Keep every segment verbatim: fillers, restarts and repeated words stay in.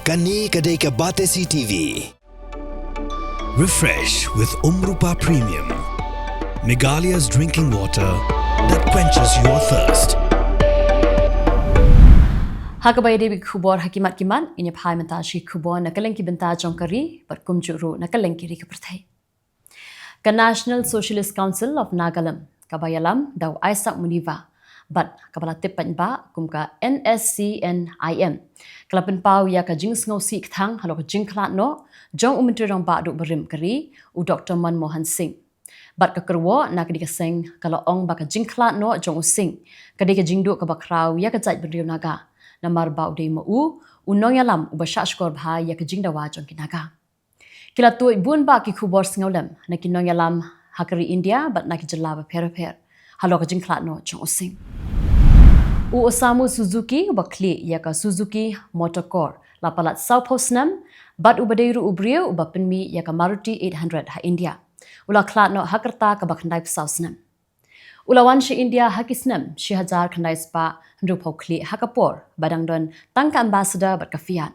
Kane ka dei ka Batesi T V. Refresh with Umrupa Premium, Meghalaya's drinking water that quenches your thirst. Ha kaba ïadei bad ki khubor ha ki mat ki mat, ngin ïa phai mynta sha ki khubor na kylleng ki bynta jong ka ri bad kumjuh ruh na kylleng ki ri ka pyrthei. Ka National Socialist Council of Nagalim, kaba ïalam da u Isaac Muniva bad kaba la tip paidbah kum ka N S C N I M, ka la pynpaw ïa ka jingsngewsih kthang halor ka jingkhlad noh jong u Myntri Rangbah Duh barim ka ri, u Doktor Manmohan Singh. Bad ka kyrwoh na kane ka seng ka la ong ba ka jingkhlad noh jong u Singh ka dei ka jingduh kaba khraw ïa ka jaitbynriew Naga, namar ba u dei ma u u nongïalam uba shah shkor bha ïa ka jingdawa jong ki Naga. Ki la tuid bun bah ki khubor sngewlem na ki nongïalam ha ka ri India bad na ki jylla bapher bapher halor ka jingkhlad noh jong u Singh. U Osamu Suzuki uba khlieh ïa ka Suzuki Motor Corp la palat sawphew snem bad uba dei ruh u briew uba pynmih ïa ka Maruti eight hundred ha India, u la khlad noh ha ka rta kaba khyndaiphew saw snem. U la wan sha India ha ki snem shi hajar khyndai spah hynriewphew khlieh ha ka por ba dang don tang ka Ambassador bad ka Fiat.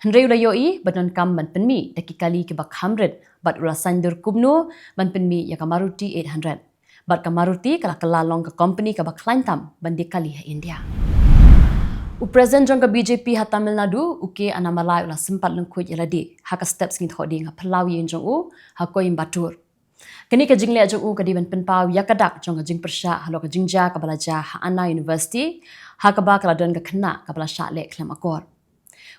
Hynrei u la ïohi ba donkam ban pynmih da ki kali kiba kham rit bad u la saiñdur kumno ban pynmih ïa ka Maruti eight hundred. Bad ka Maruti ka la kylla long ka kompani kaba khlaiñ tam ban die kali ha India. U President jong ka B J P ha Tamil Nadu, u K Annamalai, u la sympat lyngkhuid ïa lade ha ka step sngi Thohdieng ha phyllaw ïing jong u ha Coimbatore. Kane ka jingleh jong u ka dei ban pynpaw ïa ka dak jong ka jingpyrshah halor ka jingjia kaba la jia ha Anna University, ha kaba ka la don ka khynnah kaba la shah leh khlem akor.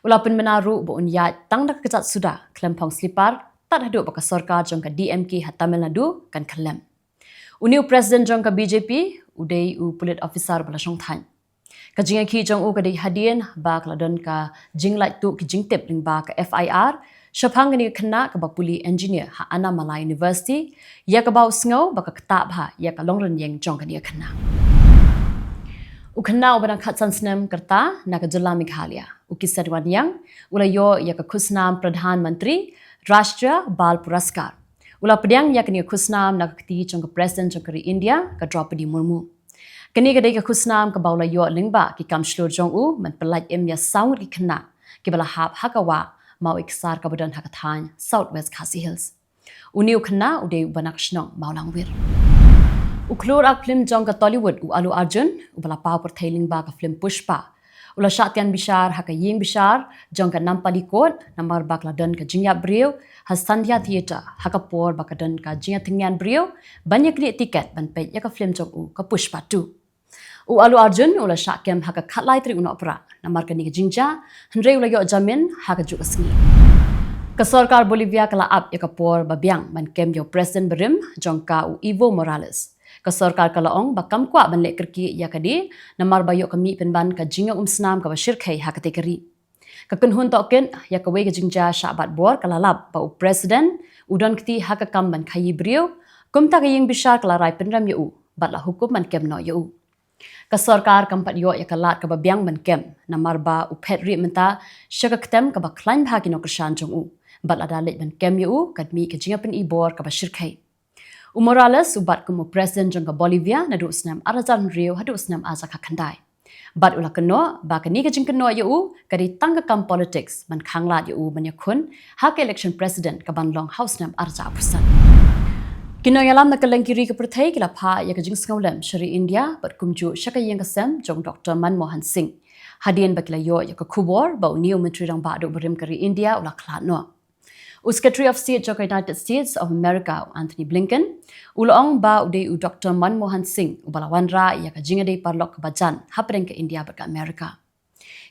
U la pynbna ruh ba un ïaid tang da ka kjat suda khlem phong slipar tad haduh ba ka sorkar jong ka D M K ha Tamil Nadu kan khyllem. Une u President jong ka B J P u dei u pulit officer ba la shongthait. Ka jingïakhih jong u ka dei hadien ba ka la don ka jinglait tuh ki jingtip lyngba ka F I R shaphang kane ka khynnah kaba pule engineer ha Annamalai University, ïa kaba u sngew ba ka ktah bha ïa ka longrynïeng jong kane ka khynnah. U khynnah uba dang khatsan snem ka rta na ka jylla Meghalaya, u Kisan Wanniang, u la ïoh ïa ka khusnam Pradhan Mantri Rashtriya Bal Puraskar. U la pdiang ïa kane ka khusnam na ka kti jong ka President jong ka ri India, ka Droupadi Murmu. Kane ka dei ka khusnam kaba u la ïoh lyngba ki kam shlur jong u ban pyllait im ïa saw ngut ki khynnah kiba la hap ha ka wah Mawiksar kaba don ha ka thaiñ South West Khasi Hills. Une u khynnah u dei uba na ka shnong Mawlangwir. U khlur ak phlim jong ka Tollywood, u Allu Arjun, uba la paw pyrthei lyngba ka phlim Pushpa, u la shah tian bishar ha ka ïing bishar jong ka Nampally Court namar ba ka la don ka jingïap briew ha Sandhya Theatre ha ka por ba ka don ka jingïathyngian briew ban ïaklieh tiket ban peit ïa ka phlim jong u ka Pushpa two. U Allu Arjun u la shah kem ha ka khatlai tarik u Nohprah namar kane ka jingjia, hynrei u la ïoh jamin ha kajuh ka sngi. Ka sorkar Bolivia ka la ap ïa ka por ba biang ban kem ïa u President barim jong ka, u Evo Morales. Ka sorkar ka la ong ba kam kwah ban leh kyrkieh ïa kane namar ba ïoh ka mih pynban ka jingïaumsnam kaba shyrkhei ha katei ka ri. Ka kynhun tohkit ïa kawei ka jingjia shah bat bor ka la lap ba u President u don kti ha ka kam ban khaïi briew, kumta ka ïing bishar ka la rai pynrem ïa u bad la hukum ban kem noh ïa u. Ka sorkar kam pat ïoh ïa ka lad kaba biang ban kem namar ba u phet rieh mynta sha ka ktem kaba khlaiñ bha ki nongkyrshan jong u, bad lada leit ban kem ïa u kan mih ka jingïapyni bor kaba shyrkhei. U Morales u bat kum u President jong ka Bolivia naduh u snem ar hajar hynriew haduh u snem ar hajar khyndai. Bad u la kynnoh ba kane ka jingkynnoh ïa u ka dei tang ka kam politics ban khanglad ïa u ban ïakhun ha ka election President kaban long ha u snem ar hajar arphew san. Ki nongïalam na kylleng ki ri ka pyrthei ki la phah ïa ka jingsngewlem sha ri India bad kumjuh sha ka ïing ka sem jong u Doktor Manmohan Singh, hadien ba ki la ïoh ïa ka khubor ba une u Myntri Rangbah Duh barim ka ri India u la khlad noh. U Secretary of State jong ka United States of America, u Antony Blinken, u la ong ba u dei u Doktor Manmohan Singh uba la wanrah ïa ka jingïadei paralok kaba jan hapdeng ka India bad ka America.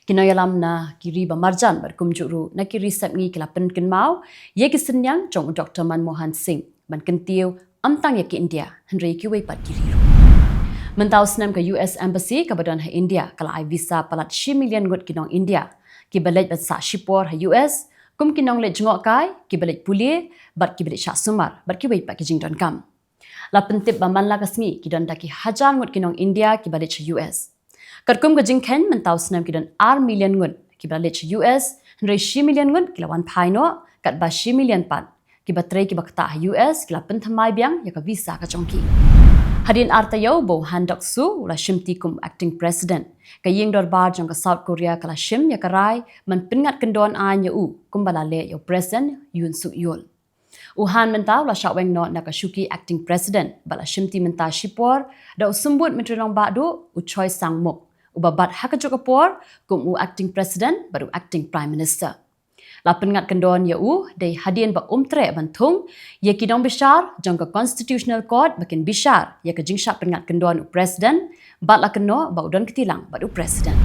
Ki nongïalam na ki ri ba marjan bad kumjuh ruh na ki ri sepngi ki la pynkynmaw ïa ki synñiang jong u Doktor Manmohan Singh ban kyntiew ym tang ïa ka India hynrei kiwei pat ki ri ruh. Mynta u snem ka U S Embassy kaba don ha India ka la ai visa palat shi million ngut ki nong India kiba leit ban sah shipor ha U S, kum ki nongleit jngohkai, kiba leit pule bad kiba leit shah sumar bad kiwei pat ki jingdonkam. La pyntip ba man la ka sngi ki don da ki hajar ngut ki nong India kiba leit sha U S. Katkum ka jingkheiñ mynta u snem ki don ar million ngut kiba leit sha U S, hynrei shi million ngut ki la wan phai noh, katba shi million pat kiba trei kiba ktah ha U S ki la pynthymmai biang ïa ka visa ka jong ki. Hadien ar taïew ba u Han Duck-soo u la shimti kum Acting President, ka ïing dorbar jong ka South Korea ka la shim ïa ka rai ban pynngat kyndon aiñ ïa u kumba la leh ïa u President Yoon Suk Yeol. U Han mynta u la shah weng noh na ka shuki Acting President bad la shimti mynta shipor da u Symbud Myntri Rangbah Duh, u Choi Sang-mook, uba bat ha kajuh ka por kum u Acting President bad u Acting Prime Minister. La pynngat kyndon ïa u dei hadien ba um treh ban thung ïa ki nongbishar jong ka Constitutional Court ba kin bishar ïa ka jingshah pynngat kyndon u President bad la kynnoh ba u don kti lang bad u President.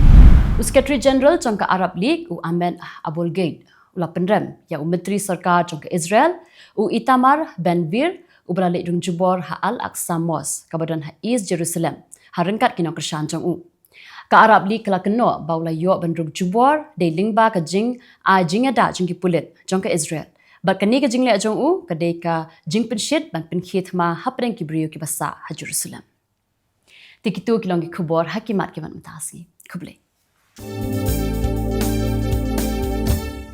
U Secretary General jong ka Arab League, u Ahmed Aboulgeit, u la pynrem ïa u Myntri Sorkar jong ka Israel, u Itamar Ben-Gvir, uba la leit rung jubor ha Al-Aqsa Mosque kaba don ha East Jerusalem ha ryngkat ki nongkyrshan jong u. Ka Arab League ka la kynnoh ba u la ïoh ban rung jubor dei lyngba ka jingai jingïada jong ki pulit jong ka Israel. Bad kane ka jingleh jong u ka dei ka jingpynshit ban pynkhie thma hapdeng ki briew kiba sah ha Jerusalem. Te kito ki long ki khubor ha ki mat ki mat mynta sngi. Khublei.